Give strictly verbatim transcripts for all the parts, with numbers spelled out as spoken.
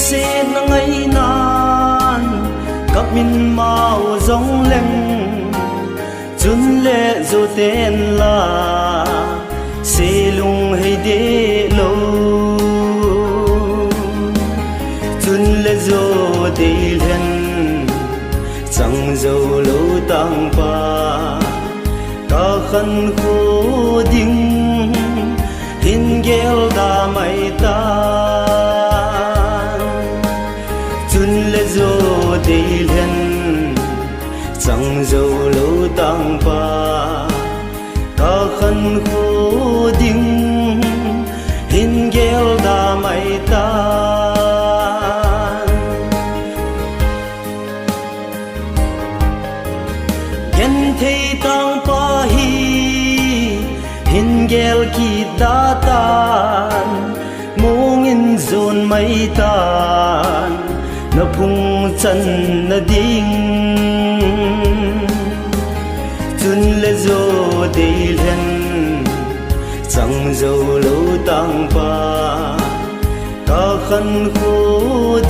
Sena ngainan ka min mau jong leng, chun le joten la se lunghei de lo. Chun le jo dei lhen chang jo lo tangpa, ka khankho ding hin gel da mai tan. Chun le jo dei lhen chang jo lo tangpa, ka khankho ding hin gel da mai tan. Genthei tangpa hi hin gel kit da tan, mong in jon mai tan, na phung channa ding. Chun le jo dei lhen chang jo lo tangpa, ka khankho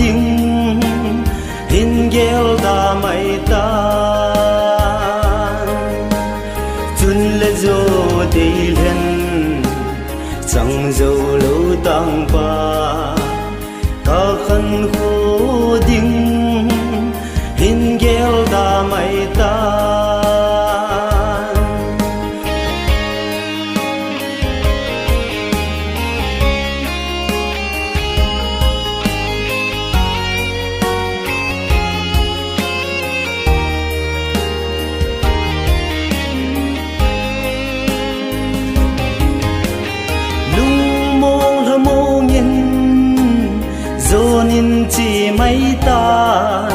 ding hin gel da mai tan. Chun le jo dei lhen chang jo lo tangpa, ka khankho ding hin gel da mai tan. Lungmong lhamong in jon in che mai tan,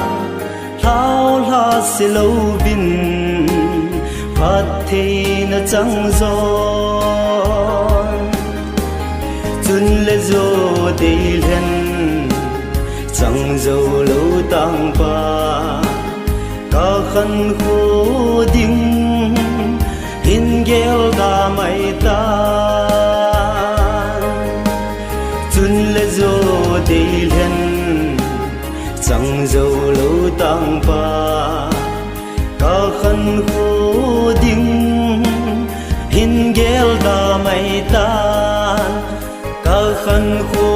lhao lha se louvin phattheina chang jon. Chun le jo dei lhen chang jo lo tangpa, ka khankho ding hin gel da mai tan. Chun le jo dei lhen chang jo lo tangpa, ka khankho ding hin gel da mai tan. Ka khankho